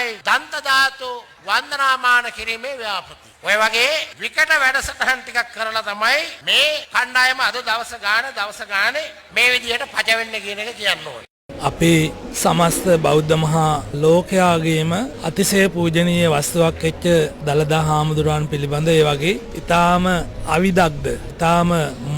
තමයි දන්ත ධාතු වන්දනාමාන කිරීමේ ව්‍යාපෘති. ඔය වගේ විකට වැඩසටහන් ටිකක් කරලා තමයි මේ කණ්ඩායම අද දවස ගානේ මේ විදිහට පච වෙන්න කියන එක කියන්න ඕනේ. අපේ සමස්ත බෞද්ධ මහා ලෝකයාගේම අතිශය පූජනීය වස්තුවක් වෙච්ච දළදා හාමුදුරුවන් පිළිබඳ ඒ වගේ ඊටාම අවිදග්ධ, ඊටාම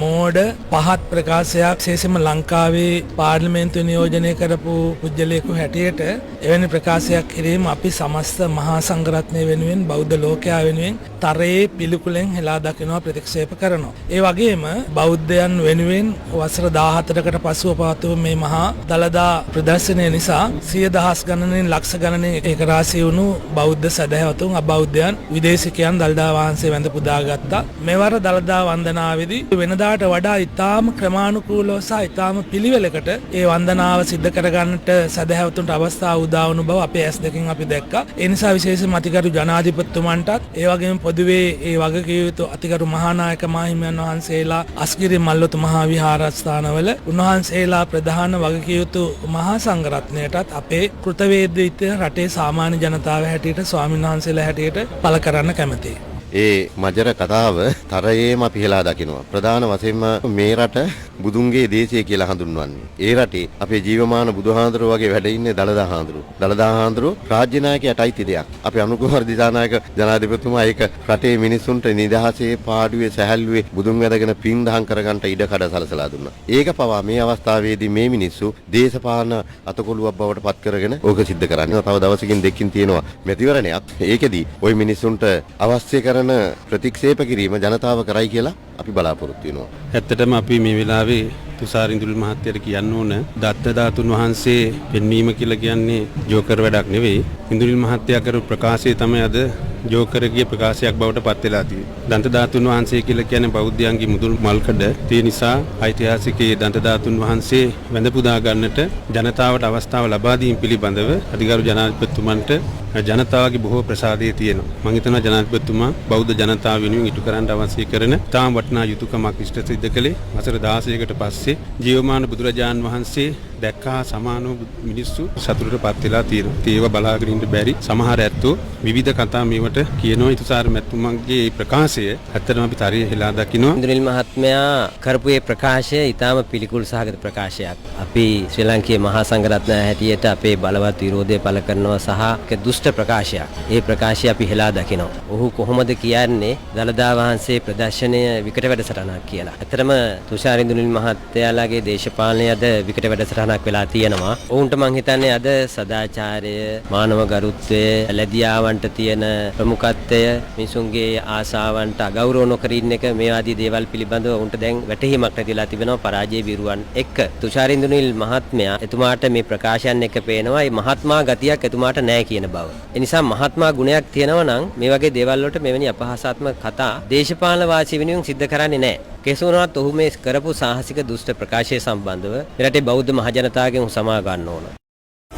මෝඩ පහත් ප්‍රකාශයක් විශේෂයෙන්ම ලංකාවේ පාර්ලිමේන්තුව නියෝජනය කරපු පුජ්‍යලයකු හැටියට එවැනි ප්‍රකාශයක් කිරීම අපි සමස්ත මහා සංඝරත්නය වෙනුවෙන් බෞද්ධ ලෝකයා වෙනුවෙන් තරයේ පිළිකුලෙන් හෙලා දකිනවා, ප්‍රතික්ෂේප කරනවා. ඒ වගේම බෞද්ධයන් වෙනුවෙන් වසර 14කට පසුව පවත්වපු මේ මහා දළදා ප්‍රදර්ශනය නිසා සිය දහස් ගණනින් ලක්ෂ ගණනින් ඒක රාශී වුණු බෞද්ධ සදහැවතුන්, අබෞද්ධයන්, විදේශිකයන් දළදා වහන්සේ වැඳ පුදා ගත්තා. මෙවර දළදා වන්දනාවේදී වෙනදාට වඩා ඉතාම ක්‍රමානුකූලව සහ ඉතාම පිළිවෙලකට ඒ වන්දනාව සිද්ධ කරගන්නට සදහැවතුන්ට අවස්ථාව උදා වුණු බව අපේ ඇස් දෙකෙන් අපි දැක්කා. ඒ නිසා විශේෂයෙන්ම අතිගරු ජනාධිපතිතුමන්ටත් ඒ වගේම පොදුවේ ඒ වගකිව යුතු අතිගරු මහානායක මාහිමියන් වහන්සේලා අස්ගිරි මල්වතු මහා විහාරස්ථානවල උන්වහන්සේලා ප්‍රධාන වගකිව යුතු මහා සංඝරත්නයටත් අපේ කෘතවේදීත්වය රටේ සාමාන්‍ය ජනතාව හැටියට ස්වාමීන් වහන්සේලා හැටියට පළ කරන්න කැමතියි. ඒ මජර කතාව තරයේම අපි හෙලා දකිනවා. ප්‍රධාන වශයෙන්ම මේ රට බුදුන්ගේ දේශය කියලා හඳුන්වන්නේ. ඒ රටේ අපේ ජීවමාන බුදුහාඳුරුවෝ වගේ වැඩ ඉන්නේ දළදා හාමුදුරුවෝ. දළදා හාමුදුරුවෝ රාජ්‍ය නායකයාට අයිති දෙයක්. අපේ අනුකුමාර දිසානායක ජනාධිපතිතුමා ඒක රටේ මිනිසුන්ට නිදහසේ පාඩුවේ සැහැල්ලුවේ බුදුන් වැඳගෙන පින් දහම් කරගන්න ඉඩ කඩ සලසලා දුන්නා. ඒක පවා මේ අවස්ථාවේදී මේ මිනිස්සු දේශපාලන අතකොළුවක් බවට පත් කරගෙන ඕක සිද්ධ කරන්නේ. තව දවසකින් දෙකකින් තියෙනවා මැතිවරණයක්. ඒකෙදී ওই මිනිසුන්ට අවශ්‍ය කරන ප්‍රතික්ෂේප කිරීම ජනතාව කරයි කියලා අපි බලාපොරොත්තු වෙනවා. ඇත්තටම අපි මේ වෙලාවේ තුෂාර ඉඳුල් මහත්තයාට කියන්න ඕන දත්ත ධාතුන් වහන්සේ පෙන්වීම කියලා කියන්නේ ජෝකර් වැඩක් නෙවෙයි. ඉඳුල් මහත්තයා කරපු ප්‍රකාශය තමයි අද ජෝකර්ගේ ප්‍රකාශයක් බවට පත් වෙලා තියෙන්නේ. දන්ත ධාතුන් වහන්සේ කියලා කියන්නේ බෞද්ධයන්ගේ මුදුල් මල්කඩ. ඒ නිසා ඓතිහාසිකයේ දන්ත ධාතුන් වහන්සේ වැඳ පුදා ගන්නට ජනතාවට අවස්ථාව ලබා දීම පිළිබඳව අධිගරු ජනාධිපතිතුමන්ට ජනතාවගේ බොහෝ ප්‍රසාදය තියෙනවා. මම හිතනවා ජනාධිපතිතුමා බෞද්ධ ජනතාව වෙනුවෙන් ඉටු කරන්න අවශ්‍ය කරන තාම වටිනා යුතුයකමක් ඉෂ්ට සිද්ධ කළේ වසර 16කට පස්සේ ජීවමාන බුදුරජාන් වහන්සේ දැක්කා සමානව මිනිස්සු සතුටට පත් වෙලා තියෙනවා. ඉතින් ඒව බලාගෙන ඉන්න බැරි සමහර ඇත්තෝ විවිධ කතා මේවට කියනවා. ඉතුසාර මැතිතුමන්ගේ මේ ප්‍රකාශය ඇත්තටම අපි තරයේ හෙලා දකිනවා. ඉන්ද්‍රනිල් මහත්මයා කරපු මේ ප්‍රකාශය ඉතාම පිළිකුල් සහගත ප්‍රකාශයක්. අපි ශ්‍රී ලංකේ මහා සංඝරත්නය හැටියට අපේ බලවත් විරෝධය පළ කරනවා සහ ඒක දුෂ්ට ප්‍රකාශයක්. ඒ ප්‍රකාශය අපි හෙලා දකිනවා. ඔහු කොහොමද කියන්නේ දළදා වහන්සේ ප්‍රදර්ශනය විකට වැඩසටහනක් කියලා. ඇත්තටම තුෂාර ඉන්ද්‍රනිල් මහත්තයාලාගේ දේශපාලනය අද විකට වැඩසටහනක් වෙලා තියෙනවා. ඔවුන්ට මං හිතන්නේ අද සදාචාරය, මානව ගරුත්වය, ලැබියාවන්ට තියෙන ප්‍රමුඛත්වය, මිනිසුන්ගේ ආසාවන්ට අගෞරව නොකර ඉන්න එක මේ ආදී දේවල් පිළිබඳව ඔවුන්ට දැන් වැටහීමක් නැතිලා තිබෙනවා පරාජය විරුවන් එක්ක. තුෂාර ඉන්ද්‍රනිල් මහත්මයා එතුමාට මේ ප්‍රකාශයන් එක්ක පේනවා මේ මහත්මා ගතියක් එතුමාට නැහැ කියන බව. ඒ නිසා මහත්මා ගුණයක් තියෙනවා නම් මේ වගේ දේවල් වලට මෙවැනි අපහාසාත්මක කතා දේශපාලන වාසිය වෙනුවෙන් සිද්ධ කරන්නේ නැහැ. කෙසේ වුණත් ඔහු මේ කරපු සාහසික දුෂ්ට ප්‍රකාශය සම්බන්ධව රටේ බෞද්ධ මහජනතාවගෙන් සමා ගන්න ඕන.